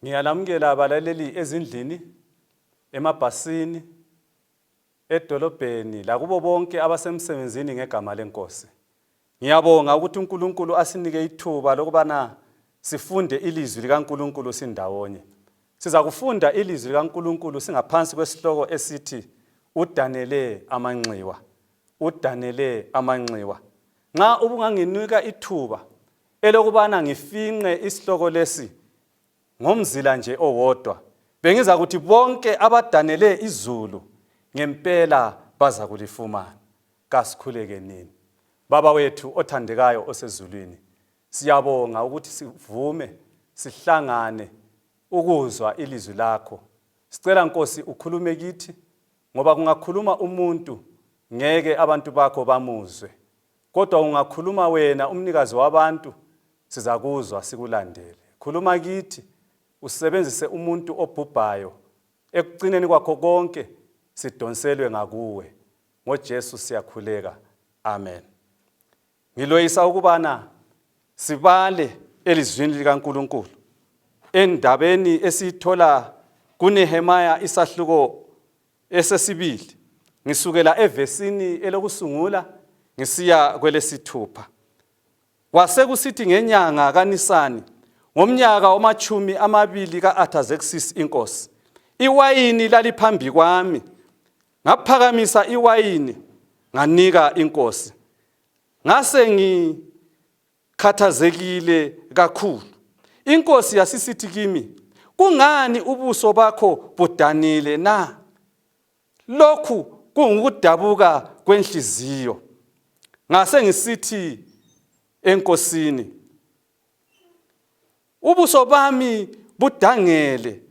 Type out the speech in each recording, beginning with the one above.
Ngiyalamukela abalaleli ezindlini, emabhasini, edolobheni lakubo bonke abasemsebenzini ngegama leNkosi. Ngiyabonga ukuthi uNkulunkulu asinike ithuba lokubana sifunde ilizwi likaNkulunkulu sindawonye. Siza kufunda ilizwi likaNkulunkulu singaphansi kwesihloko esithi udanele amanxiwa. Udanele amanxiwa. Nxa ubunganginika ithuba elokubana ngifinqe isihloko lesi ngomzila nje owodwa, bengizakuthi bonke abadanele izulu ngempela bazakulifumana. Kasikhuleke nini. Baba wethu othandekayo osezulwini, siyabonga ukuthi sivume sihlangane ukuzwa ilizwi lakho. Sicela Nkosi ukhulume kithi ngoba kungakhuluma umuntu ngeke abantu bakho bamuzwe. Kodwa ungakhuluma wena umnikazi wabantu sizakuzwa sikulandele. Khuluma kithi usebenzise umuntu obhubhayo ekucineni kwakho konke sidonselwe ngakuwe. NgoJesu siyakhuleka. Amen. Ngiloyisa ukubana sibale elizwini likaNkulunkulu endabeni esiyithola kuNehemiah isahluko esesibili ngisukela evesini elokusungula ngisiya kwelesithupha. Kwasekusithi ngenyanga kaNisani ngomnyaka wamashumi amabili ka-Artaxerxes inkosi, iwayini laliphambi kwami, ngaphakamisa iwayini nganika inkosi. Ngase ngikhathazekile kakhulu. Inkosi yasisithi kimi, kungani ubuso bakho budanile na? Lokhu kungukudabuka kwenhliziyo. Ngase ngisithi enkosini, ubuso bami budangele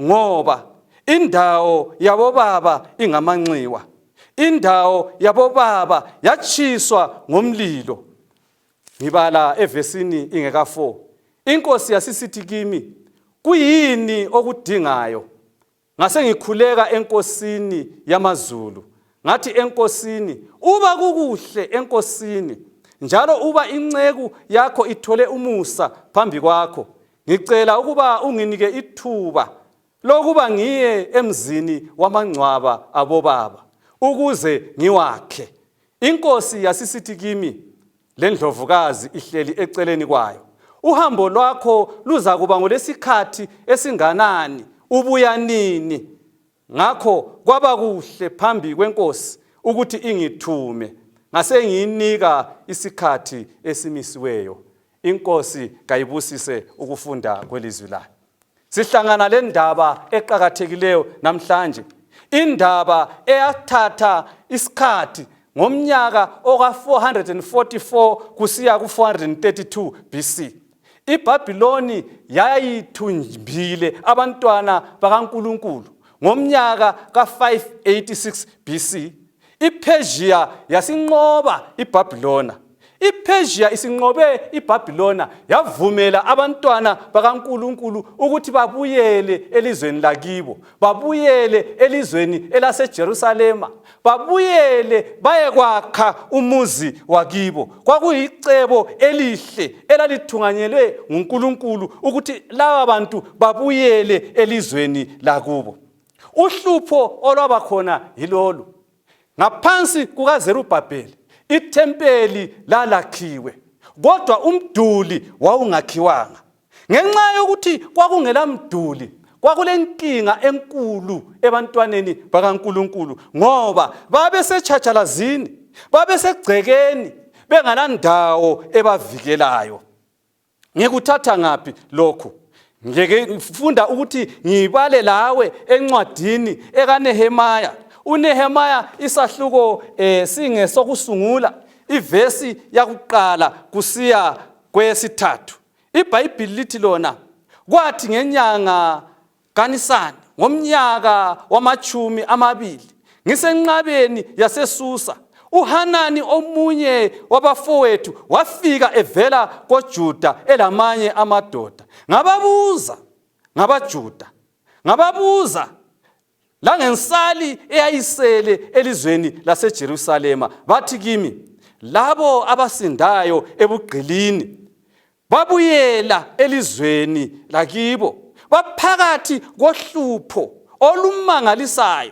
ngoba indawo yabobaba ingamanxiwa, indawo yabobaba yatshiswa ngomlilo. Ngibala evesini ingeka-4. Inkosi yasisithi kimi, kuyini okudingayo? Ngase ngikhuleka enkosini yamazulu, ngathi enkosini, uba kukuhle enkosini, njalo uba inceku yakho ithole umusa phambi kwakho, ngicela ukuba unginike ithuba lokuba ngiye emzini wamangcwaba abobaba, ukuze ngiwakhe. Inkosi yasisithi kimi, lendlovukazi ihleli eceleni kwayo, uhambo lwakho luzakuba ngolesikhathi esinganani, ubuya nini? Ngakho kwaba kuhle phambi kwenkosi ukuthi ingithume, ngase ngiyinika isikhathi esimisiweyo. Inkosi kayibusise ukufunda kwelizwi layo. Sihlangana le ndaba eqakathekileyo namhlanje, indaba eyathatha isikhathi ngomnyaka oka-444 kusiya ku-432 BC. IBhabhiloni yayithumbile abantwana bakaNkulunkulu ngomnyaka ka-586 BC. IPersia yasinqoba iBhabhilona. IPersia isinqobe iBhabhilona yavumela abantwana bakaNkulunkulu ukuthi babuyele elizweni lakibo, babuyele elizweni elaseJerusalema, babuyele bayekwakha umuzi wakibo. Kwakuyicebo elihle elalithunganyelwe nguNkulunkulu ukuthi laba bantu babuyele elizweni lakubo. Uhlupho olwaba khona yilolu. Ngaphansi kukaZerubhabheli ithempeli lalakhiwe, kodwa umduli wawungakhiwanga. Ngenxa yokuthi kwakungela mduli, kwakulenkinga enkulu ebantwaneni bakaNkulunkulu ngoba babesetshatshalazini, babesegcekeni, bengalandawo ebavikelayo. Ngikuthatha ngaphi lokhu? Ngeke funda ukuthi ngibale lawe encwadini ekaNehemaya. UNehemaya isahluko singesokusungula ivesi yakuqala kusiya kwesithathu. IBhayibhili lithi lona kwathi ngenyanga kaNisani ngomnyaka wamachumi amabili ngisenqabeni yaseSusa, uHanani omunye wabafowethu wafika evela koJuda elamanye amadoda. Ngababuza ngabaJuda, ngababuza langensali eyayisele elizweni laseJerusalema, bathi kimi, labo abasindayo ebugqilini babuyela elizweni lakibo. baphakathi kohlupho olumangalisayo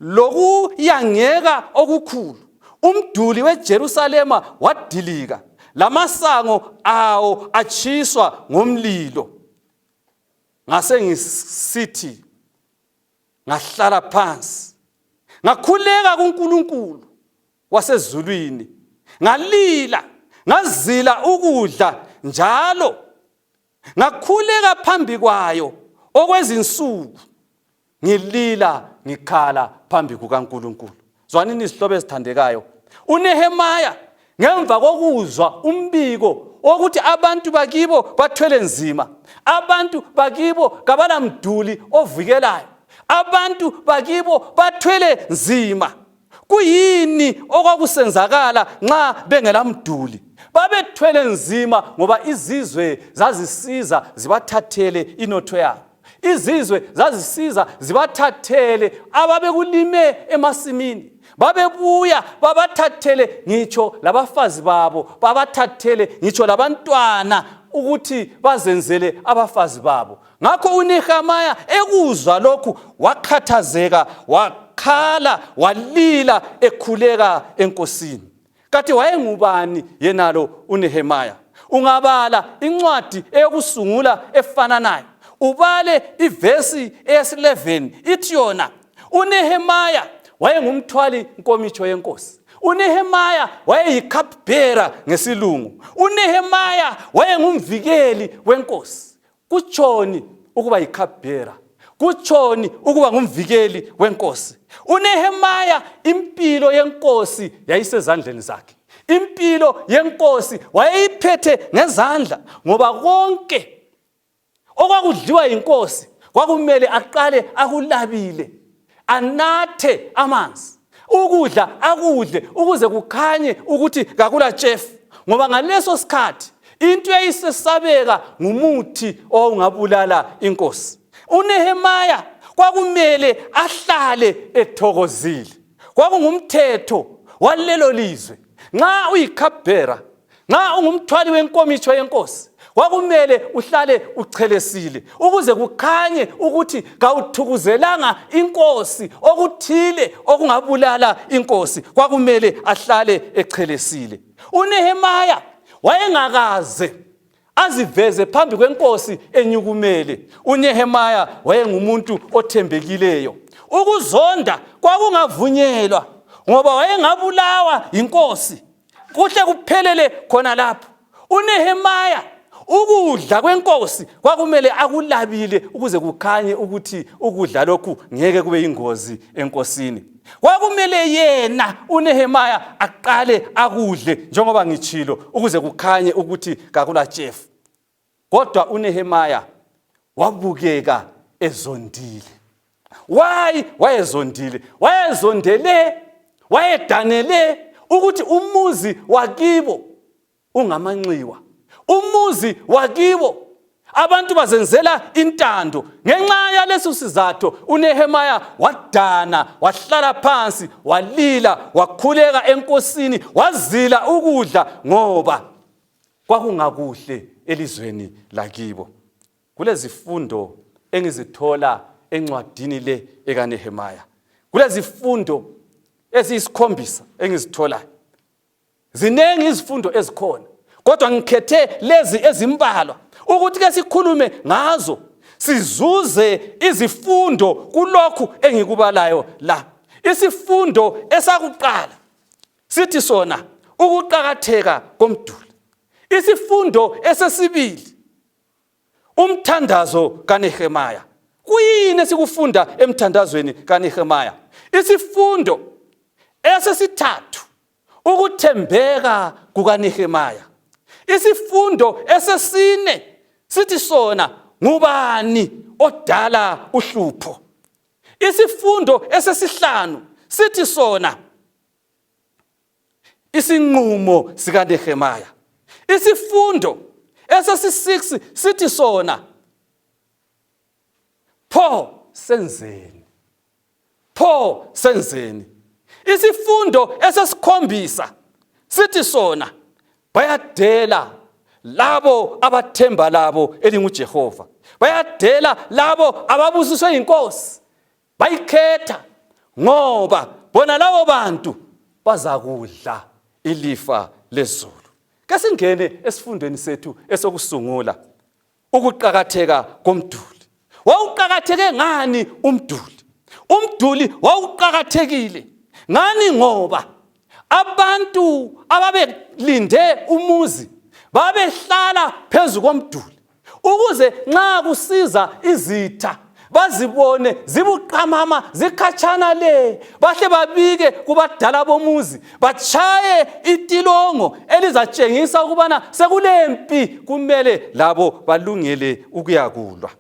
lokuyangeka okukhulu. Umduli weJerusalema wadilika, lamasango awo atshiswa ngomlilo. Ngase ngisithi, ngahlala phansi, ngakhuleka kuNkulunkulu wasezulwini, ngalila, ngazila ukudla njalo Ngakhuleka phambi kwayo okwezinsuku ngilila ngikhala phambi kukaNkulunkulu. Zwanini izihlobo ezithandekayo. UNehemaya ngemva kokuzwa umbiko wokuthi abantu bakibo bathwele nzima, abantu bakibo kabalamduli ovikelayo, abantu bakibo bathwele nzima. Kuyini okwakusenzakala nxa bengelamduli? Babethwele nzima ngoba izizwe zazisiza zibathathele inotho yabo. Izizwe zazisiza zibathathele ababekulime emasimini. Babebuya babathathele ngitsho labafazi babo, babathathele ngitsho labantwana ukuthi bazenzele abafazi babo. Ngakho uNehemaya ekuzwa lokhu wakhathazeka, wakhala, walila ekhuleka enkosini. Kathi wayengubani yenalo uNehemaya? Ungabala incwadi eyokusungula efananayo, ubale ivesi eyesi-11 ithi yona uNehemaya wayengumthwali nkomitsho yenkosi. UNehemaya wayeyi-cupbearer ngesilungu. UNehemaya wayengumvikeli wenkosi. Kutshoni ukuba yicupbearer? Kutshoni ukuba ngumvikeli wenkosi? UNehemaya impilo yenkosi yayisezandleni zakhe. Impilo yenkosi wayeyiphethe ngezandla ngoba konke okwakudliwa yinkosi kwakumele aqale akulabile anathe amanzi ukudla akudle ukuze kukhanye ukuthi kakula tshefu ngoba ngaleso sikhathi into eyayisesabeka ngumuthi owawungabulala inkosi uNehemaya kwakumele ahlale ethokozile kwakungumthetho walelo lizwe nxa uyikhabhera Nxa ungumthwali wenkomitsho yenkosi, kwakumele uhlale uchelesile ukuze kukhanye ukuthi kawuthukuzelanga inkosi okuthile okungabulala inkosi. Kwakumele ahlale echelesile. UNehemaya wayengakaze aziveze phambi kwenkosi enyukumele. UNehemaya wayengumuntu othembekileyo. Ukuzonda kwakungavunyelwa ngoba wayengabulawa yinkosi. Kuhle kuphelele khona lapho. UNehemaya ukudla kwenkosi kwakumele akulabile ukuze kukhanye ukuthi ukudla lokhu ngeke kube yingozi enkosini. Kwakumele yena uNehemaya aqale akudle njengoba ngitshilo ukuze kukhanye ukuthi kakulatshefu. Kodwa uNehemaya wabukeka ezondile. Why wayezondile? Wayezondele, wayedanele ukuthi umuzi wakibo ungamanxiwa. Umuzi wakibo abantu bazenzela intando. Ngenxa yaleso sizatho uNehemaya wadana, wahlala phansi, walila, wakhuleka enkosini, wazila ukudla ngoba kwakungakuhle elizweni lakibo. Kulezifundo engizithola encwadini le ekaNehemaya. Kulezifundo eziyisikhombisa engizitholayo. Zinengi izifundo ezikhona, kodwa ngikhethe lezi ezimbalwa ukuthi ke sikhulume ngazo sizuze izifundo kulokhu engikubalayo la. Isifundo esakuqala sithi sona ukuqakatheka komduli. Isifundo esesibili umthandazo kaNehemaya. Kuyini esikufunda emthandazweni kaNehemaya? Isifundo esesithathu ukuthembeka kukaNehemaya. Isifundo esesine sithi sona ngubani odala uhlupho. Isifundo esesihlanu sithi sona isinqumo sikaNehemaya. Isifundo esesi-6 sithi sona pho senzeni? Pho senzeni? Isifundo esesikhombisa sithi sona bayadela labo abathemba labo elinguJehova. Bayadela labo ababusiswe yinkosi, bayikhetha ngoba bona labo bantu bazakudla ilifa lezulu. Ke singene esifundweni sethu esokusungula ukuqakatheka komduli. Wawuqakatheke ngani umduli? Umduli wawuqakathekile ngani? Ngoba abantu ababelinde umuzi babehlala phezu komduli ukuze nxa kusiza izitha bazibone zibuqamama zikhatshana le, bahle babike kubadala bomuzi, batshaye itilongo elizatshengisa ukubana sekulempi, kumele labo balungele ukuyakulwa.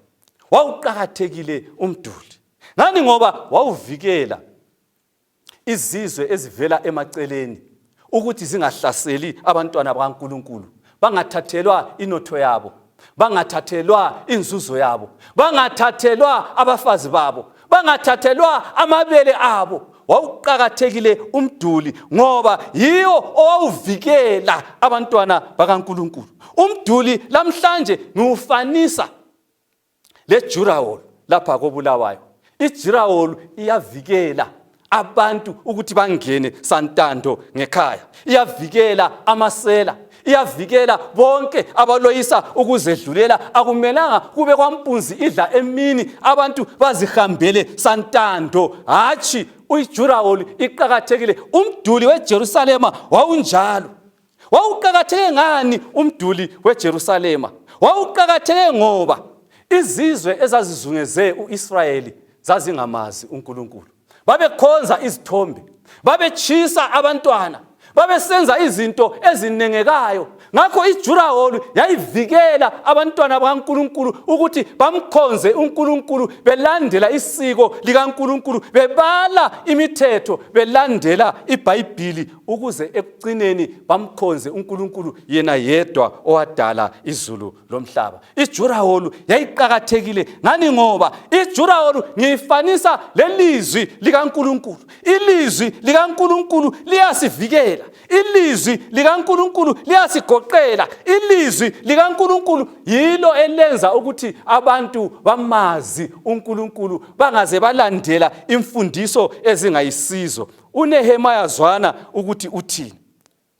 Wawuqakathekile umduli ngani? Ngoba wawuvikela izizwe ezivela emaceleni ukuthi zingahlaseli abantwana bakaNkulunkulu, bangathathelwa inotho yabo, bangathathelwa inzuzo yabo, bangathathelwa abafazi babo, bangathathelwa amabele abo. Wawuqakathekile umduli ngoba yiwo owawuvikela abantwana bakaNkulunkulu. Umduli lamhlanje ngiwufanisa ledurawall lapha koBulawayo. Idurawall iyavikela abantu ukuthi bangene santando ngekhaya, iyavikela amasela, iyavikela bonke abaloyisa ukuzedlulela. Akumelanga kube kwampunzi idla emini, abantu bazihambele santando. Hatshi, idurawall iqakathekile. Umduli weJerusalema wawunjalo. Wawuqakatheke ngani umduli weJerusalema? Wawuqakatheke ngoba izizwe ezazizungeze uIsrayeli zazingamazi uNkulunkulu. Babekhonza izithombe, babetshisa abantwana, babesenza izinto ezinengekayo. Ngakho idurawall yayivikela abantwana bakaNkulunkulu ukuthi bamkhonze uNkulunkulu belandela isiko likaNkulunkulu, bebala imithetho, belandela iBhayibhili, ukuze ekucineni bamkhonze uNkulunkulu yena yedwa owadala izulu lomhlaba. Idurawall yayiqakathekile ngani? Ngoba idurawall ngiyifanisa lelizwi likaNkulunkulu. Ilizwi likaNkulunkulu liyasivikela, ilizwi likaNkulunkulu liyasigoqela, ilizwi likaNkulunkulu yilo elenza ukuthi abantu bamazi uNkulunkulu, bangaze balandela imfundiso ezingayisizo. UNehemaya zwana ukuthi uthini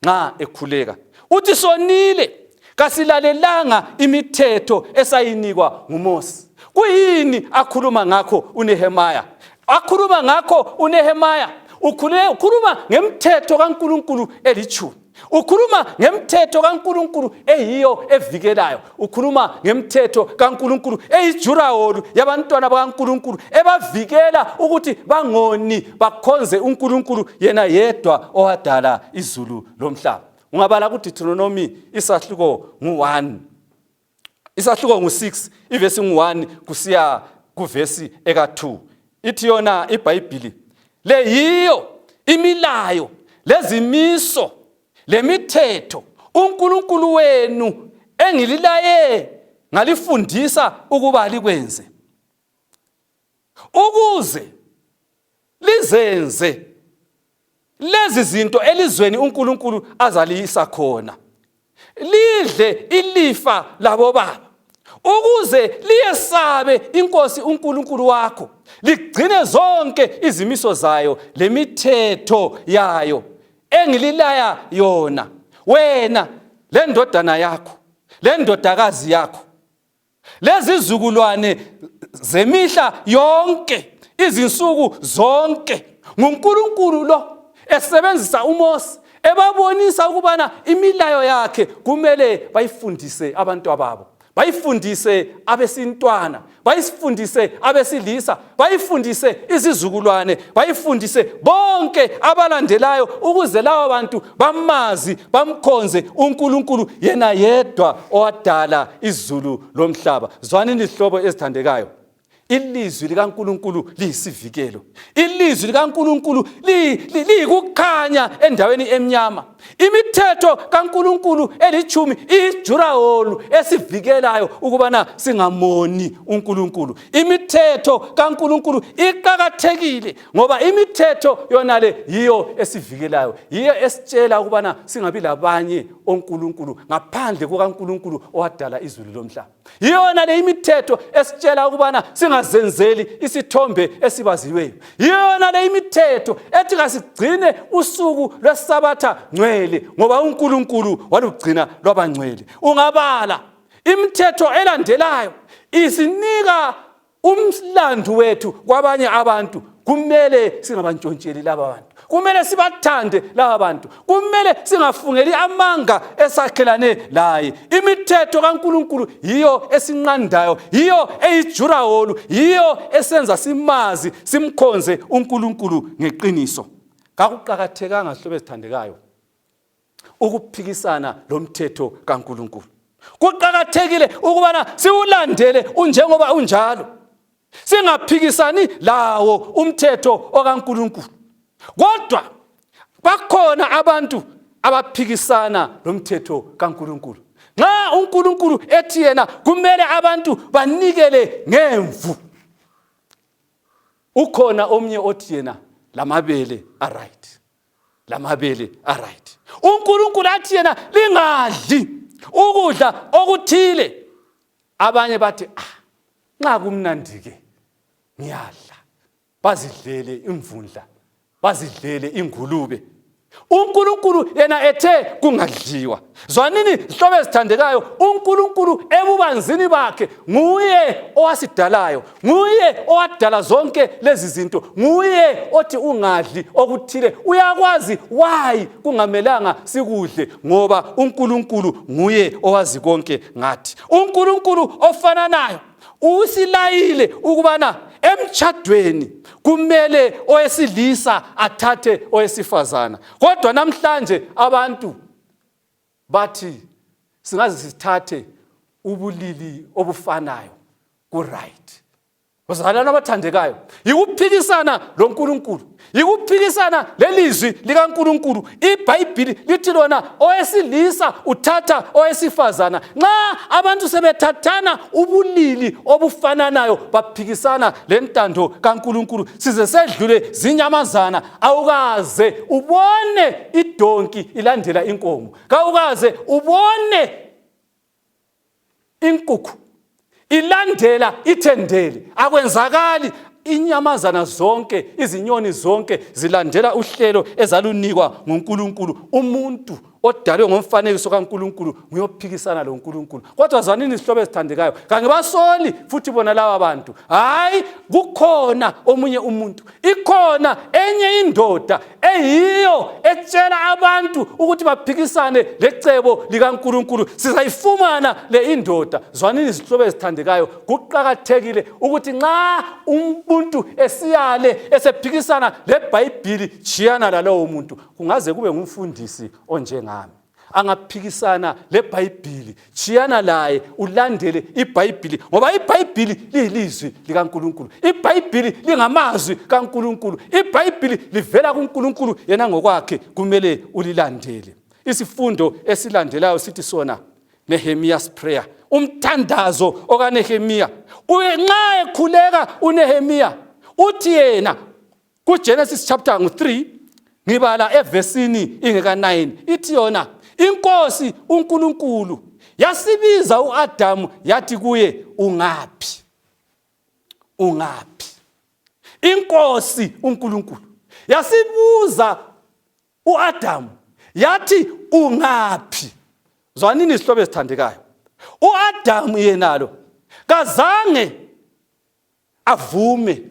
nxa ekhuleka. Uthi sonile, kasilalelanga imithetho esayinikwa nguMosi. Kuyini akhuluma ngakho uNehemaya? Akhuluma ngakho uNehemaya ukhuluma ngemthetho kaNkulunkulu elitshumi. Ukhuluma ngemthetho kaNkulunkulu eyiyo evikelayo. Ukhuluma ngemthetho kaNkulunkulu eyijurawolu yabantwana bakaNkulunkulu, ebavikela ukuthi bangoni, bakhonze uNkulunkulu yena yedwa owadala izulu lomhlaba. Ungabala kuDeuteronomy isahluko ngu-1, isahluko ngu-6, ivesi ngu-1 kusiya kuvesi eka-2, ithi yona iBhayibhili, le yiyo imilayo lezimiso lemithetho uNkulunkulu wenu engililaye ngalifundisa ukuba likwenze, ukuze lizenze lezi zinto elizweni uNkulunkulu azaliyisa khona, lidle ilifa labobaba, ukuze liyesabe inkosi uNkulunkulu wakho, ligcine zonke izimiso zayo lemithetho yayo engililaya yona, wena lendodana yakho lendodakazi yakho lezizukulwane zemihla yonke, izinsuku zonke. NguNkulunkulu lo esebenzisa uMose ebabonisa ukubana imilayo yakhe kumele bayifundise abantwababo, bayifundise abesintwana, bayifundise abesilisa, bayifundise izizukulwane, bayifundise bonke abalandelayo, ukuze laba bantu bamazi, bamkhonze uNkulunkulu yena yedwa owadala izulu lomhlaba. Zwanini izihlobo ezithandekayo, ilizwi likaNkulunkulu liyisivikelo. Ilizwi likaNkulunkulu liyikukhanya endaweni emnyama. Imithetho kaNkulunkulu elithumi iyijurawolu esivikelayo ukubana singamoni uNkulunkulu. Imithetho kaNkulunkulu iqakathekile ngoba imithetho yona le yiyo esivikelayo, yiyo esitshela ukubana singabi labanye onkulunkulu ngaphandle kukaNkulunkulu owadala izulu lomhlaba. Yiyona le imithetho esitshela ukubana singazenzeli isithombe esibaziweyo. Yiyona le imithetho ethi kasigcine usuku lweSabatha ngcwele ngoba uNkulunkulu walugcina lwabangcwele. Ungabala imithetho elandelayo isinika umlandu wethu kwabanye abantu. Kumele singabantshontsheli laba bantu, kumele sibathande laba bantu, kumele singafungeli amanga esakhelane laye. Imithetho kaNkulunkulu yiyo esinqandayo, yiyo eyijurawolu, yiyo esenza simazi, simkhonze uNkulunkulu ngeqiniso. Kakuqakathekanga, zihlobo ezithandekayo, ukuphikisana lomthetho kaNkulunkulu. Kuqakathekile ukubana siwulandele unjengoba unjalo, singaphikisani lawo umthetho okaNkulunkulu. Kodwa bakhona abantu abaphikisana lomthetho kaNkulunkulu. Nxa uNkulunkulu ethi yena kumele abantu banikele ngemvu, ukhona omnye othi yena lamabele aright, lamabele aright. UNkulunkulu athi yena lingadli ukudla okuthile, abanye bathi ah, nxa kumnandi-ke ngiyadla, bazidlele imvundla, bazidlele ingulube. uNkulunkulu yena ethe kungadliwa. Zwanini zihlobo ezithandekayo, uNkulunkulu ebubanzini bakhe nguye owasidalayo, nguye owadala zonke lezi zinto, nguye othi ungadli okuthile. Uyakwazi why kungamelanga sikudle, ngoba uNkulunkulu nguye owazi konke ngathi. uNkulunkulu ofananayo usilayile ukubana emtshadweni kumele owesilisa athathe owesifazana. Kodwa namhlanje abantu bathi singaze sithathe ubulili obufanayo, ku-right. Bazalwane abathandekayo, yikuphikisana loNkulunkulu, yikuphikisana lelizwi likaNkulunkulu. IBhayibhili lithi lona owesilisa uthatha owesifazana. Nxa abantu sebethathana ubulili obufananayo, baphikisana lentando kaNkulunkulu. Size sedlule zinyamazana. Awukaze ubone idonki ilandela inkomo, kawukaze ubone inkukhu ilandela ithendele. Akwenzakali. Inyamazana zonke, izinyoni zonke zilandela uhlelo ezalunikwa nguNkulunkulu. Umuntu odalwe ngomfanekiso kaNkulunkulu nguyophikisana loNkulunkulu. Kodwa zwanini izihlobo ezithandekayo, kangibasoli futhi bona laba bantu. Hayi, kukhona omunye umuntu, ikhona enye indoda eyiyo etshela abantu ukuthi baphikisane lecebo likaNkulunkulu. Sizayifumana le indoda. Zwanini izihlobo ezithandekayo, kuqakathekile ukuthi nxa umuntu esiyale esephikisana leBhayibhili, tshiyana lalowo muntu. Kungaze kube ngumfundisi onjengami angaphikisana leBhayibhili, tshiyana laye, ulandele iBhayibhili, ngoba iBhayibhili liyilizwi likaNkulunkulu. IBhayibhili lingamazwi kaNkulunkulu. IBhayibhili livela kuNkulunkulu yena ngokwakhe, kumele ulilandele. Isifundo esilandelayo sithi sona Nehemiah's prayer, umthandazo okaNehemiya. Nxa ekhuleka uNehemiya uthi yena kuGenesis chapter 3, ngibala evesini ingeka-9, ithi yona inkosi uNkulunkulu yasibiza uAdamu yathi kuye, ungaphi? Ungaphi? Inkosi uNkulunkulu yasibuza uAdamu yathi ungaphi? Zwanini izihlobo ezithandekayo, uAdamu yenalo kazange avume,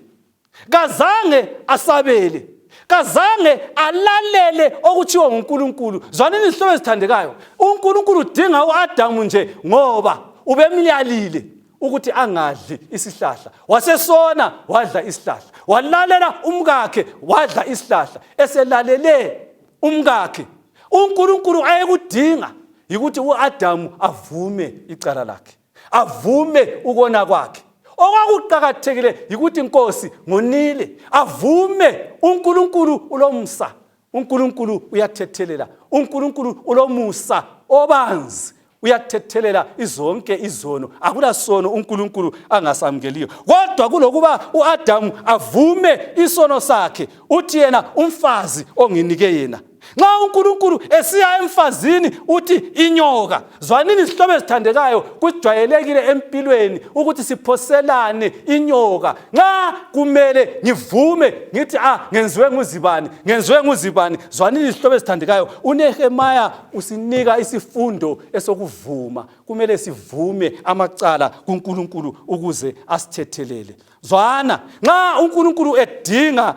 kazange asabele, kazange alalele okutshiwo nguNkulunkulu. Zwanini izihlobo ezithandekayo, uNkulunkulu udinga uAdamu nje ngoba ubemyalile ukuthi angadli isihlahla, wasesona wadla isihlahla, walalela umkakhe wadla isihlahla. Eselalele umkakhe, uNkulunkulu ayekudinga yikuthi uAdamu avume icala lakhe, avume ukona kwakhe. Okwakuqakathekile yikuthi Nkosi ngonile, avume. uNkulunkulu ulomsa, uNkulunkulu uyathethelela. uNkulunkulu ulomusa obanzi, uyathethelela izonke izono. Akula sono uNkulunkulu angasamukeliyo. Kodwa kulokuba uAdamu avume isono sakhe, uthi yena umfazi onginike yena. Nxa uNkulunkulu esiya emfazini uthi inyoka. Zwanini izihlobo ezithandekayo, kujwayelekile empilweni ukuthi siphoselane inyoka. Nxa kumele ngivume ngithi ah ngenziwe nguzibani, ngenziwe nguzibani. Zwanini izihlobo ezithandekayo, uNehemaya usinika isifundo esokuvuma. Kumele sivume amacala kuNkulunkulu ukuze asithethelele. Zwana, nxa uNkulunkulu edinga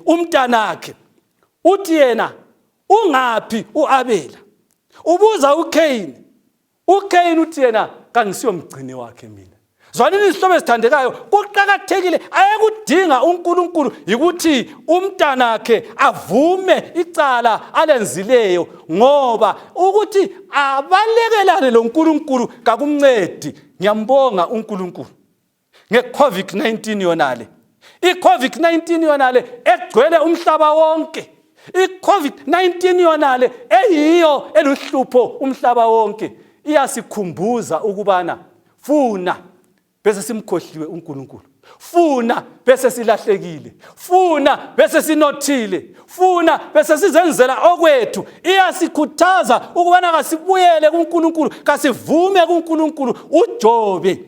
umntanakhe, uthi yena ungaphi uAbela? Ubuza uCain. uCain uthi yena kangisiyo mgcini wakhe mina. Zwanini izihlobo ezithandekayo, kuqakathekile ayekudinga uNkulunkulu yikuthi umntanakhe avume icala alenzileyo, ngoba ukuthi abalekelane loNkulunkulu kakumncedi. Ngiyambonga uNkulunkulu nge-COVID-19 yonale. I-COVID-19 yonale egcwele umhlaba wonke. I-COVID-19 yonale eyiyo eluhlupho umhlaba wonke iyasikhumbuza ukubana funa bese simkhohliwe uNkulunkulu, funa bese silahlekile, funa bese sinothile, funa bese sizenzela okwethu. Iyasikhuthaza ukubana kasibuyele kuNkulunkulu, kasivume kuNkulunkulu. UJobe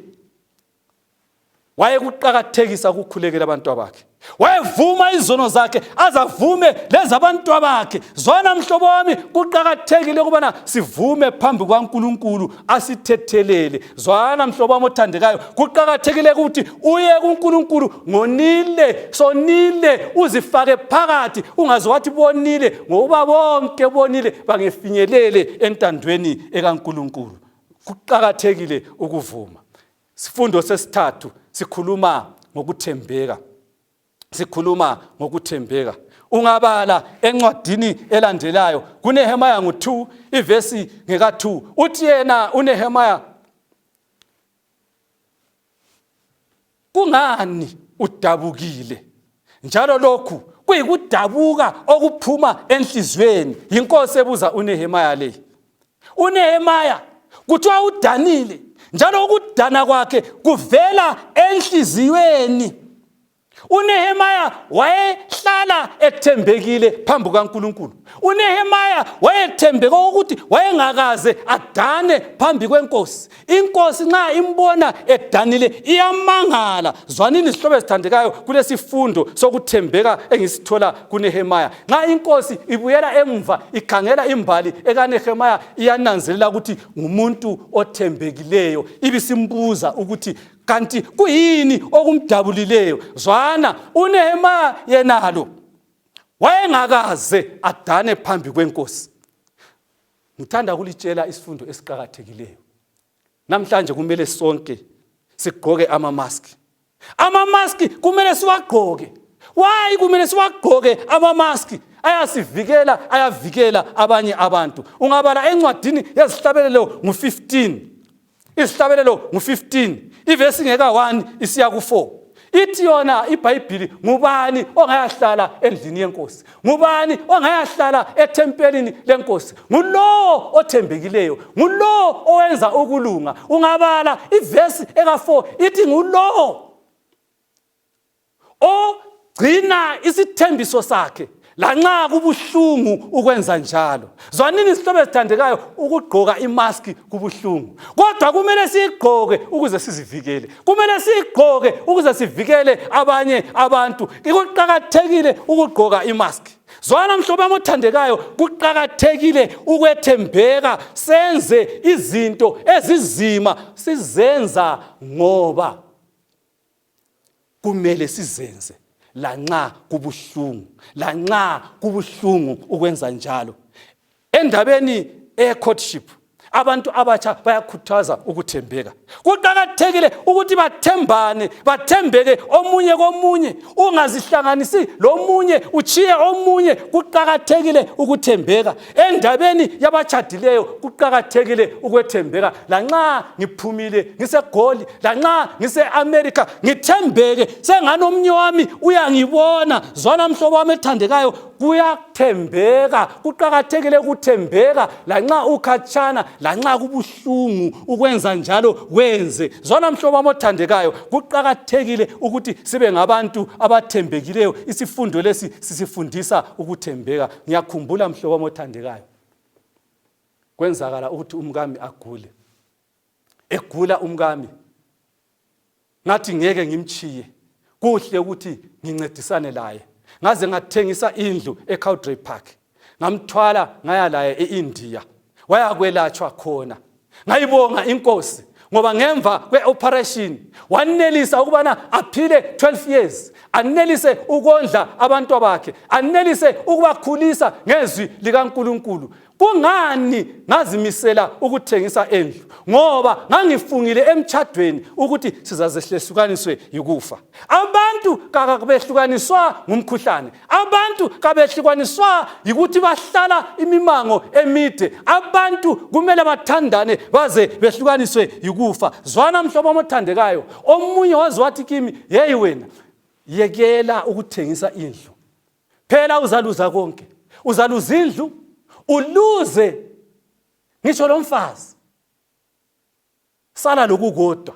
wayekuqakathekisa ukukhulekela abantwabakhe, wayevuma izono zakhe azavume lezabantwabakhe. Zwana mhlobo wami, kuqakathekile ukubana sivume phambi kukaNkulunkulu asithethelele. Zwana mhlobo wami othandekayo, kuqakathekile ukuthi uye kuNkulunkulu ngonile, sonile, uzifake phakathi, ungaze wathi bonile, ngokuba bonke bonile bangefinyelele entandweni ekaNkulunkulu. Kuqakathekile ukuvuma. Sifundo sesithathu sikhuluma ngokuthembeka. Sikhuluma ngokuthembeka. Ungabala encwadini elandelayo kuNehemaya ngu-2 ivesi ngeka-2, uthi yena uNehemaya, kungani udabukile? Njalo lokhu kuyikudabuka okuphuma enhliziyweni. Yinkosi ebuza uNehemaya le. uNehemaya kuthiwa udanile, njalo ukudana kwakhe kuvela enhliziyweni. uNehemaya wayehlala ethembekile phambi kukaNkulunkulu. uNehemaya wayethembeke ukuthi wayengakaze adane phambi kwenkosi. Inkosi nxa imbona edanile iyamangala. Zwanini izihlobo ezithandekayo, kulesifundo sokuthembeka engisithola kuNehemaya. Nxa inkosi ibuyela emva ikhangela imbali ekaNehemaya, iyananzelela ukuthi ngumuntu othembekileyo. Ibisimbuza ukuthi kanti kuyini okumdabulileyo. Zwana, uNehemaya yenalo wayengakaze adane phambi kwenkosi. Ngithanda ukulitshela isifundo esiqakathekileyo. Namhlanje kumele sonke sigqoke amamaski. Amamaski kumele siwagqoke. Why kumele siwagqoke amamaski? Ayasivikela, ayavikela abanye abantu. Ungabala encwadini yezihlabelelo ngu-15. Izihlabelelo ngu-15, ivesi ngeka-1 isiya ku-4. Ithi yona iBhayibhili, ngubani ongayahlala endlini yenkosi? Ngubani ongayahlala ethempelini lenkosi? Ngulowo othembekileyo, ngulowo owenza ukulunga. Ungabala ivesi eka-4 ithi ngulowo ogcina isithembiso sakhe lanxa kubuhlungu ukwenza njalo. Zwanini izihlobo ezithandekayo, ukugqoka imaski kubuhlungu, kodwa kumele siyigqoke ukuze sizivikele. Kumele siyigqoke ukuze sivikele abanye abantu. Kuqakathekile ukugqoka imaski. Zwana mhlobo wami othandekayo, kuqakathekile ukwethembeka, senze izinto ezizima sizenza ngoba kumele sizenze lanxa kubuhlungu, lanxa kubuhlungu ukwenza njalo. Endabeni eyecourtship, Abantu abatsha bayakhuthaza ukuthembeka. Kuqakathekile ukuthi bathembane, bathembeke omunye komunye, ungazihlanganisi lomunye, utshiye omunye. Kuqakathekile ukuthembeka. Endabeni yabatshadileyo kuqakathekile ukwethembeka. Lanxa ngiphumile ngiseGoli, lanxa ngise-America, ngithembeke sengani omunye wami uyangibona. Zwana mhlobo wami ethandekayo, kuyathembeka, kuqakathekile ukuthembeka lanxa ukhatshana, lanxa kubuhlungu ukwenza njalo wenze. Zwana mhlobo wami othandekayo, kuqakathekile ukuthi sibe ngabantu abathembekileyo. Isifundo lesi sisifundisa ukuthembeka. Ngiyakhumbula mhlobo wami othandekayo, kwenzakala ukuthi umkami agule. Egula umkami, ngathi ngeke ngimtshiye, kuhle ukuthi ngincedisane laye. Ngaze ngathengisa indlu eCowdray Park, ngamthwala ngaya laye eIndia, wayakwelatshwa khona. Ngayibonga inkosi ngoba ngemva kwe-operation wanelisa ukubana aphile 12 years, anelise ukondla abantwa bakhe, anelise ukubakhulisa ngezwi likaNkulunkulu. Kungani ngazimisela ukuthengisa endlu? Ngoba ngangifungile emtshadweni ukuthi sizazehlehlukaniswe yikufa. Abantu kabehlukaniswa ngumkhuhlane, abantu kabehlukaniswa yikuthi bahlala imimango emide. Abantu kumele bathandane baze behlukaniswe yikufa. Zwana mhlobo othandekayo, omunye waze wathi kimi, yeyi wena, yekela ukuthengisa indlu, phela uzaluza konke, uzaluza indlu, uluze ngisho lomfazi, sala lokukodwa.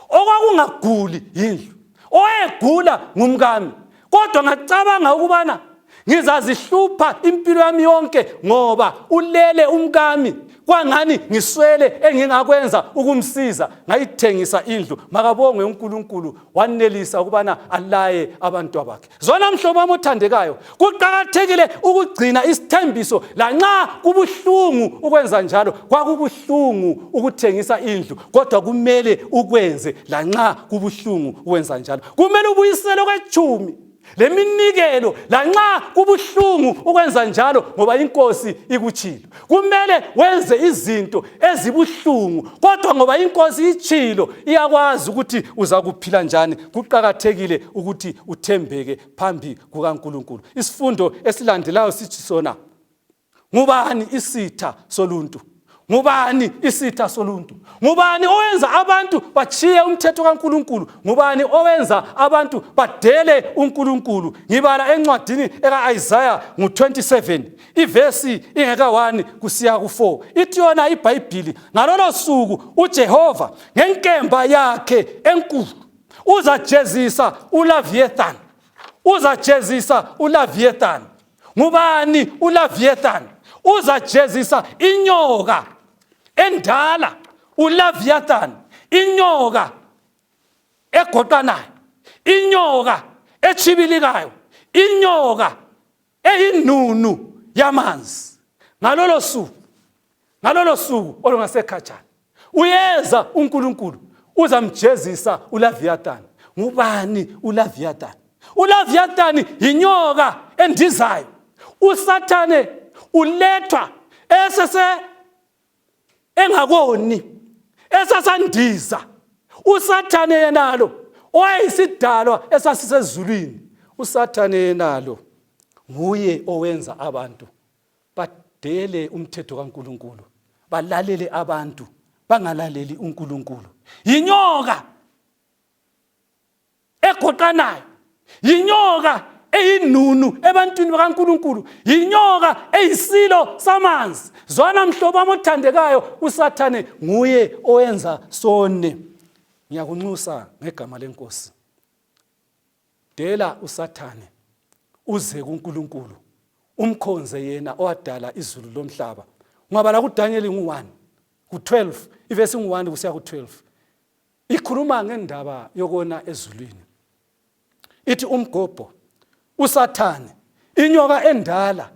Okwakungaguli yindlu, owayegula ngumkami. Kodwa ngacabanga ukubana ngizazihlupha impilo yami yonke ngoba ulele umkami, kwangani ngiswele engingakwenza ukumsiza. Ngayithengisa indlu. Makabongwe uNkulunkulu, wanelisa ukubana alaye abantwa bakhe. Zwana mhlobo wami othandekayo, kuqakathekile ukugcina isithembiso lanxa kubuhlungu ukwenza njalo. Kwakubuhlungu ukuthengisa indlu, kodwa kumele ukwenze lanxa kubuhlungu ukwenza njalo. Kumele ubuyisele okwetshumi leminikelo lanxa kubuhlungu ukwenza njalo, ngoba inkosi ikutshilo. Kumele wenze izinto ezibuhlungu, kodwa ngoba inkosi itshilo, iyakwazi ukuthi uzakuphila njani. Kuqakathekile ukuthi uthembeke phambi kukaNkulunkulu. Isifundo esilandelayo sithi sona, ngubani isitha soluntu? Ngubani isitha soluntu? Ngubani owenza abantu batshiye umthetho kaNkulunkulu? Ngubani owenza abantu badele uNkulunkulu? Ngibala encwadini eka-Isaya ngu-27, ivesi ingeka-1 kusiya ku-4. Ithi yona iBhayibhili, ngalolo suku uJehova ngenkemba yakhe enkulu uzajezisa uLaviathan. Uzajezisa uLaviathan. Ngubani uLaviathan? Uzajezisa inyoka endala uLaviathan, inyoka egoqanayo, inyoka echibilikayo, inyoka eyinunu yamanzi. Ngalolo suku, ngalolo suku olungasekhatshana, uyeza uNkulunkulu uzamjezisa uLaviathan. Ngubani uLaviathan? ULaviathan yinyoka endizayo. USathane ulethwa esese engakoni, esasandiza. USathane yenalo owayeyisidalwa esasisezulwini, uSathane yenalo nguye owenza abantu badele umthetho kaNkulunkulu, balalele abantu, bangalaleli uNkulunkulu. Yinyoka egoqanayo, yinyoka eyinunu ebantwini bakaNkulunkulu, yinyoka eyisilo samanzi. Zwana mhlobo wami othandekayo, uSathane nguye owenza sone. Ngiyakunxusa ngegama lenkosi, dela uSathane uze kuNkulunkulu, umkhonze yena owadala izulu lomhlaba. Ungabala kuDaniel ngu-1 ku-12, ivesi ngu-1 kusiya ku-12, ikhuluma ngendaba yokona ezulwini. Ithi umgobho uSathane, inyoka endala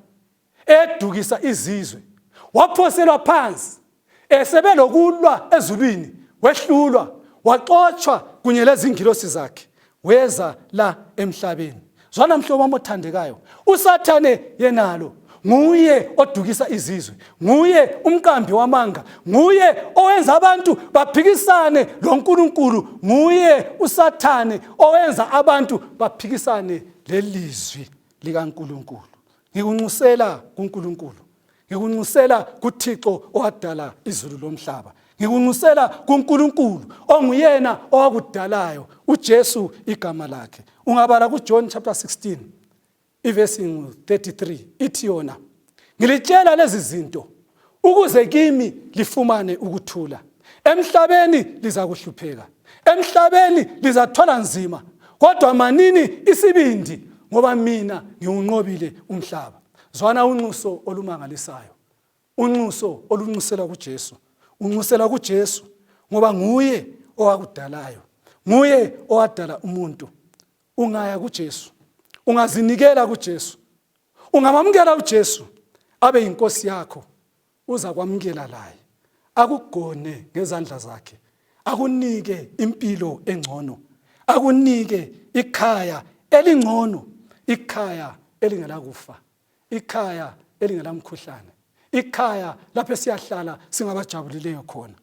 edukisa izizwe, waphoselwa phansi esebelokulwa ezulwini, wehlulwa, waxotshwa kunye lezingilosi zakhe, weza la emhlabeni. Zwana mhlobo wami othandekayo, uSathane yenalo Nguye odukisa izizwe, nguye umqambi wamanga, nguye owenza abantu baphikisane loNkulunkulu, nguye uSathane owenza abantu baphikisane lelizwi likaNkulunkulu. Ngikunxusela kuNkulunkulu, ngikunxusela kuThixo owadala izulu lomhlaba, ngikunxusela kuNkulunkulu onguyena owakudalayo, uJesu igama lakhe. Ungabala kuJohn chapter 16 ivesi 33 ithi yona, ngilitshela lezi zinto ukuze kimi lifumane ukuthula. Emhlabeni lizakuhlupheka, emhlabeni lizathwala nzima, kodwa manini isibindi, ngoba mina ngiwunqobile umhlaba. Zwana unxuso olumangalisayo, unxuso olunxusela kuJesu. Unxusela kuJesu ngoba nguye owakudalayo, nguye owadala umuntu. Ungaya kuJesu, ungazinikela kuJesu, ungamamukela uJesu abe yinkosi yakho, uza kwamukela laye, akugone ngezandla zakhe, akunike impilo engcono, akunike ikhaya elingcono, ikhaya elingelakufa, ikhaya elingelamkhuhlane, ikhaya lapho esiyahlala singabajabulileyo khona.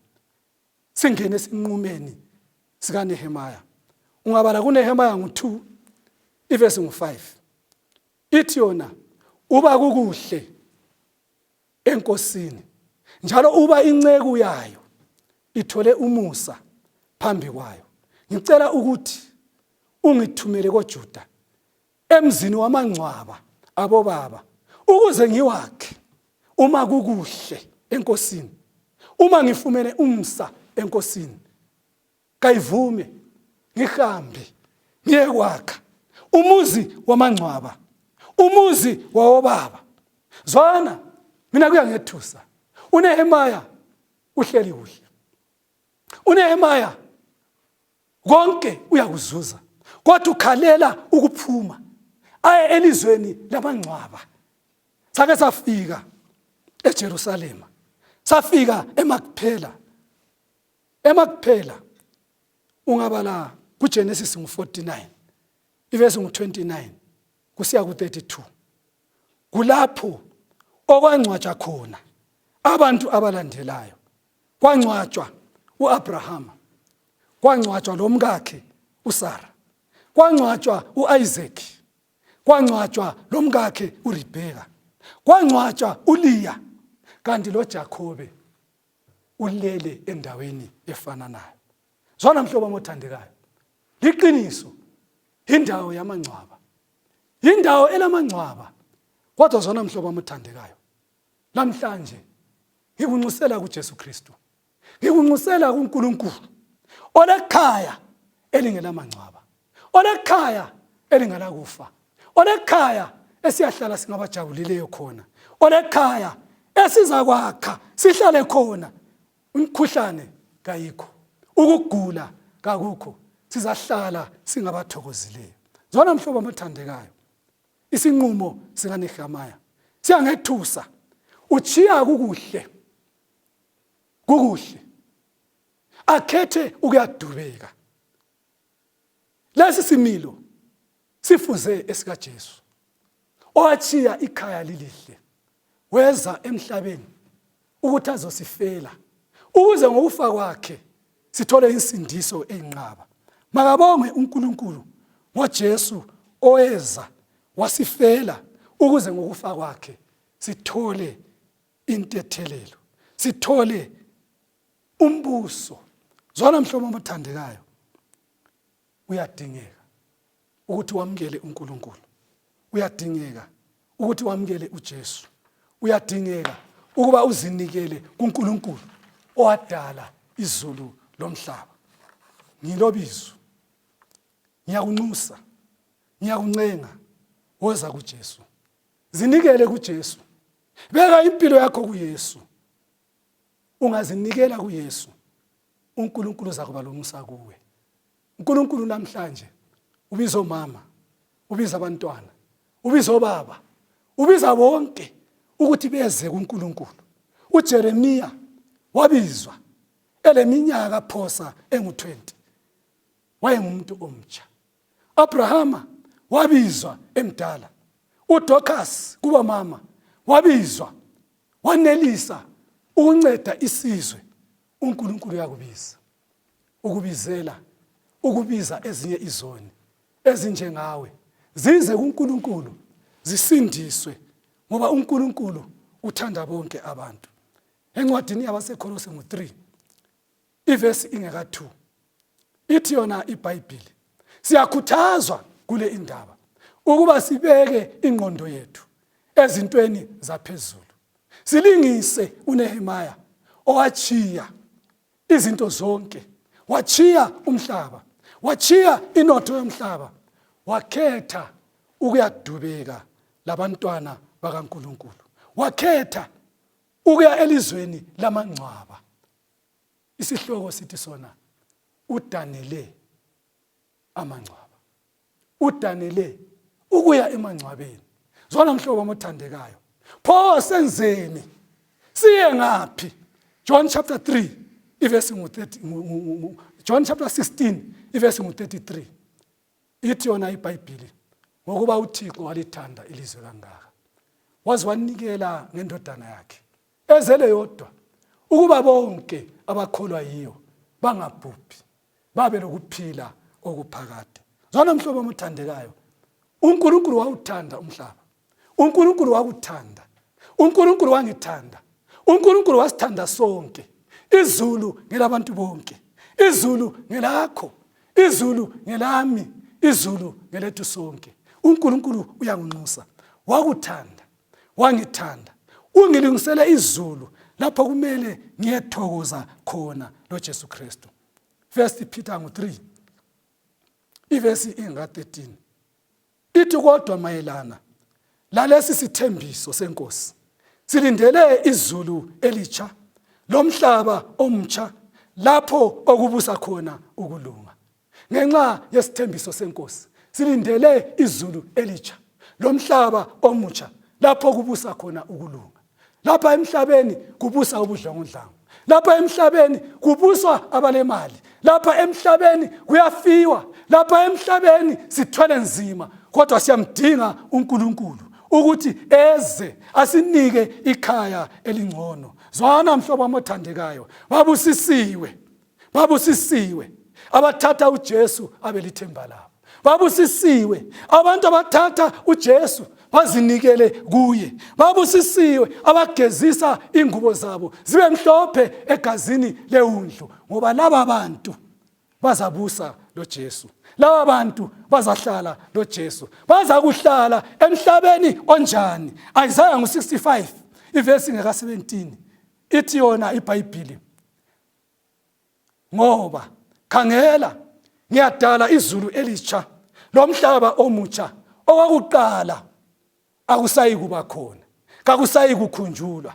Singene esinqumeni sikaNehemiah. Ungabala kuNehemiah ngu-2 ivesi ngu-5, ithi yona, uba kukuhle enkosini njalo uba inceku yayo ithole umusa phambi kwayo, ngicela ukuthi ungithumele koJuda emzini wamangcwaba abobaba ukuze ngiwakhe, uma kukuhle enkosini, uma ngifumene umsa enkosini, kayivume ngihambe ngiyekwakha umuzi wamangcwaba, umuzi wawobaba. Zwana, mina kuyangethusa. UNehemiah uhleli kuhle, uNehemiah konke uyakuzuza, kodwa ukhalela ukuphuma aye elizweni lamangcwaba. Sake safika eJerusalema, safika eMakuphela. Emakuphela ungabala kuGenesis ngu-49 ivesi ngu-29 kusiya ku-32, kulapho okwangcwatshwa khona abantu abalandelayo. Kwangcwatshwa uAbrahama, kwangcwatshwa lomkakhe uSara, kwangcwatshwa uIsaac, kwangcwatshwa lomkakhe uRebeka, kwangcwatshwa uLiya, kanti loJakobe ulele endaweni efananayo. Zwana mhlobo wami othandekayo, liqiniso, indawo yamangcwaba, indawo elamangcwaba. Kodwa zwana mhlobo wami othandekayo, namhlanje ngikunxusela kuJesu Kristu, ngikunxusela kuNkulunkulu olekhaya elingelamangcwaba, olekhaya elingelakufa, olekhaya esiyahlala singabajabulileyo khona, olekhaya esizakwakha sihlale khona. Umkhuhlane kayikho, ukugula kakukho, sizahlala singabathokozileyo. Zwana mhlobo amathandekayo, isinqumo sikaNehemiah siyangethusa. Utshiya kukuhle, kukuhle, akhethe ukuyadubeka. Lesi similo sifuze esikaJesu owatshiya ikhaya lilihle weza emhlabeni ukuthi azosifela, ukuze ngokufa kwakhe sithole insindiso eyinqaba. Makabongwe uNkulunkulu ngoJesu oweza wasifela, ukuze ngokufa kwakhe sithole intethelelo, sithole umbuso. Zwana mhlobo omthandekayo, uyadingeka ukuthi wamukele uNkulunkulu, uyadingeka ukuthi wamukele uJesu, uyadingeka ukuba uzinikele kuNkulunkulu owadala izulu lomhlaba. Ngilobizo, ngiyakunxusa, ngiyakuncenga, woza kuJesu, zinikele kuJesu, beka impilo yakho kuYesu. Ungazinikela kuYesu, uNkulunkulu uzakuba lomusa kuwe. uNkulunkulu namhlanje ubiza omama, ubiza abantwana, ubiza obaba, ubiza bonke ukuthi beze kuNkulunkulu. uJeremiya wabizwa eleminyaka phosa engu-20, wayengumuntu omtsha. Abrahama wabizwa emdala. uDorcas kuba mama Wabizwa wanelisa ukunceda isizwe. UNkulunkulu uyakubiza, ukubizela ukubiza ezinye izoni ezinjengawe zize kuNkulunkulu zisindiswe, ngoba uNkulunkulu uthanda bonke abantu. Encwadini yabaseKholose ngo-3 ivesi ingeka-2 ithi yona iBhayibhili, siyakhuthazwa kule indaba ukuba sibeke ingqondo yethu ezintweni zaphezulu, silingise uNehemiah owachiya izinto zonke, wachiya umhlaba, wachiya inotho yomhlaba, wakhetha ukuyadubeka labantwana bakaNkulunkulu, wakhetha ukuya elizweni lamangcwaba. Isihloko sithi sona udanele amangcwaba, udanele ukuya emangcwabeni. Zwana mhlobo wami othandekayo, pho senzeni? Siye ngaphi? John chapter 3 ivesi ngu-30, John chapter 16 ivesi ngu-33 ithi yona iBhayibhili, ngokuba uThixo walithanda ilizwe kangaka waze wanikela ngendodana yakhe ezele yodwa, ukuba bonke abakholwa yiyo bangabhubhi, babe lokuphila okuphakade. Zwana mhlobo omthandekayo, uNkulunkulu wawuthanda umhlaba, uNkulunkulu wakuthanda, uNkulunkulu wangithanda, uNkulunkulu wasithanda sonke. Izulu ngelabantu bonke, izulu ngelakho, izulu ngelami, izulu ngelethu sonke. uNkulunkulu uyanginxusa, wakuthanda, wangithanda, ungilungisele izulu lapho kumele ngiyethokoza khona loJesu Kristu. First Peter ngo-3 ivesi inga-13 ithi, kodwa mayelana lalesi sithembiso senkosi silindele izulu elitsha lomhlaba omtsha lapho okubusa khona ukulunga. Ngenxa yesithembiso senkosi silindele izulu elitsha lomhlaba omutsha lapho kubusa khona ukulunga. Lapha emhlabeni kubusa ubudlangudlangu, lapha emhlabeni kubuswa abalemali, lapha emhlabeni kuyafiwa, lapha emhlabeni sithwele nzima, kodwa siyamdinga uNkulunkulu ukuthi eze asinike ikhaya elingcono. Zwana mhlobo wami othandekayo, babusisiwe, babusisiwe abathatha uJesu abelithemba labo. Babusisiwe abantu abathatha uJesu bazinikele kuye. Babusisiwe abagezisa ingubo zabo zibe mhlophe egazini lewundlu, ngoba laba bantu bazabusa loJesu. Laba bantu bazahlala loJesu. Bazakuhlala emhlabeni onjani? Isaiah ngo-65 ivesi ngeka-17 ithi yona iBhayibhili, ngoba khangela ngiyadala izulu elitsha lomhlaba omutsha, okwakuqala akusayi kuba khona, kakusayi kukhunjulwa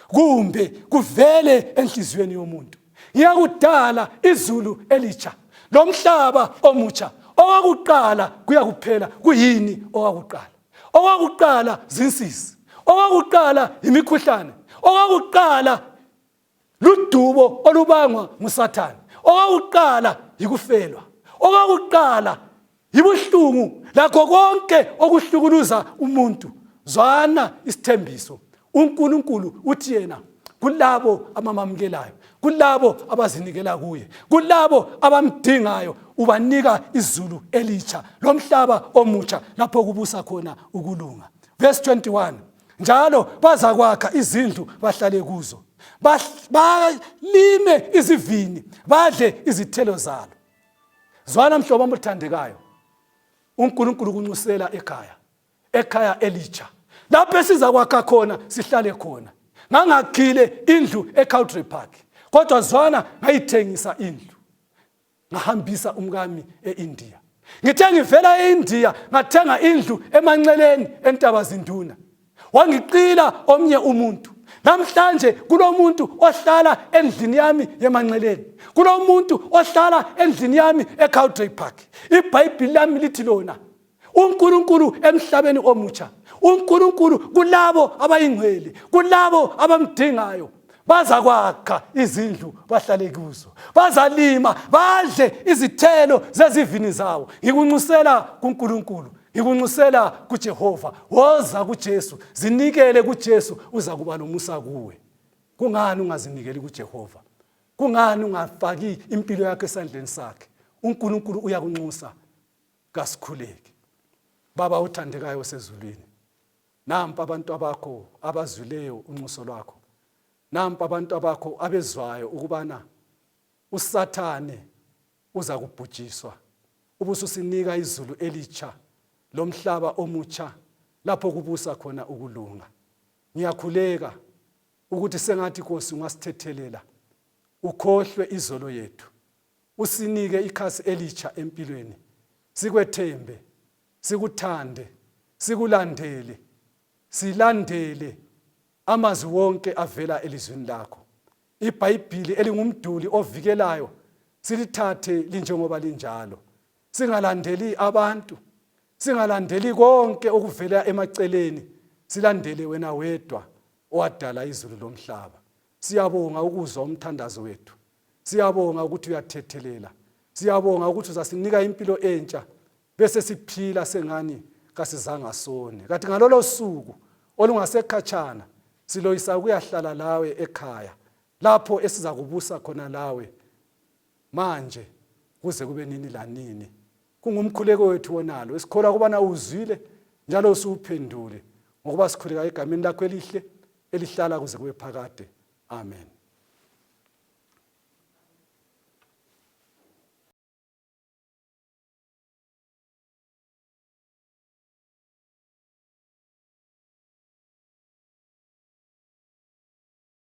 kumbe kuvele enhliziyweni yomuntu. Ngiyakudala izulu elitsha lomhlaba omutsha, okwakuqala kuyakuphela. Kuyini okwakuqala? Okwakuqala zinsizi, okwakuqala yimikhuhlane, okwakuqala ludubo olubangwa nguSathane, okwakuqala yikufelwa, okwakuqala yibuhlungu lakho konke okuhlukuluza umuntu. Zwana isithembiso, uNkulunkulu uthi yena kulabo abamamukelayo, kulabo abazinikela kuye, kulabo abamdingayo, ubanika izulu elitsha lomhlaba omutsha lapho kubusa khona ukulunga. Verse 21, njalo bazakwakha izindlu bahlale kuzo, balime izivini badle izithelo zalo. Zwana mhlobo wami othandekayo, uNkulunkulu kunxusela ekhaya, ekhaya elitsha lapho esizakwakha khona sihlale khona. Ngangakhile indlu eCowdray Park, kodwa zwana ngayithengisa indlu, ngahambisa umkami eIndia. Ngithe ngivela eIndia ngathenga indlu emanxeleni entaba zinduna, wangiqila omnye umuntu. Namhlanje kulomuntu ohlala endlini yami yemanxeleni, kulomuntu ohlala endlini yami eCowdray Park. IBhayibhili lami lithi lona uNkulunkulu emhlabeni omutsha, uNkulunkulu kulabo abayingcwele, kulabo abamdingayo, bazakwakha izindlu bahlale kuzo, bazalima badle izithelo zezivini zawo. Ngikunxusela kuNkulunkulu. Ngikunxusela kuJehova. Woza kuJesu, zinikele kuJesu, uza kuba nomusa kuwe. Kungani ungazinikeli kuJehova? Kungani ungafaki impilo yakho esandleni sakhe? UNkulunkulu uyakunxusa. Kasikhuleke. Baba othandekayo osezulwini, nampa abantu abakho abazwileyo unxuso lwakho. Nampa abantu abakho abezwayo ukubana uSathane uza kubhujiswa, ubususinika izulu elitsha lomhlaba omutsha lapho kubusa khona ukulunga. Ngiyakhuleka ukuthi sengathi Nkosi ungasithethelela, ukhohlwe izolo yethu, usinike ikhasi elitsha empilweni, sikwethembe, sikuthande, sikulandele, silandele amazwi wonke avela elizwini lakho. IBhayibhili elingumduli ovikelayo silithathe linjengoba linjalo, singalandeli abantu, singalandeli konke okuvela emaceleni, silandele wena wedwa owadala izulu lomhlaba. Siyabonga ukuzwa umthandazo wethu, siyabonga ukuthi uyathethelela, siyabonga ukuthi uzasinika impilo entsha bese siphila sengani kasizanga sone. Kanti ngalolo suku olungasekhatshana siloyisa ukuyahlala lawe ekhaya lapho esiza kubusa khona lawe manje kuze kube nini lanini. Kungumkhuleko wethu wonalo esikholwa ukubana uzwile njalo usuwuphendule, ngokuba sikhuleka egameni lakho elihle elihlala kuze kube phakade. Amen.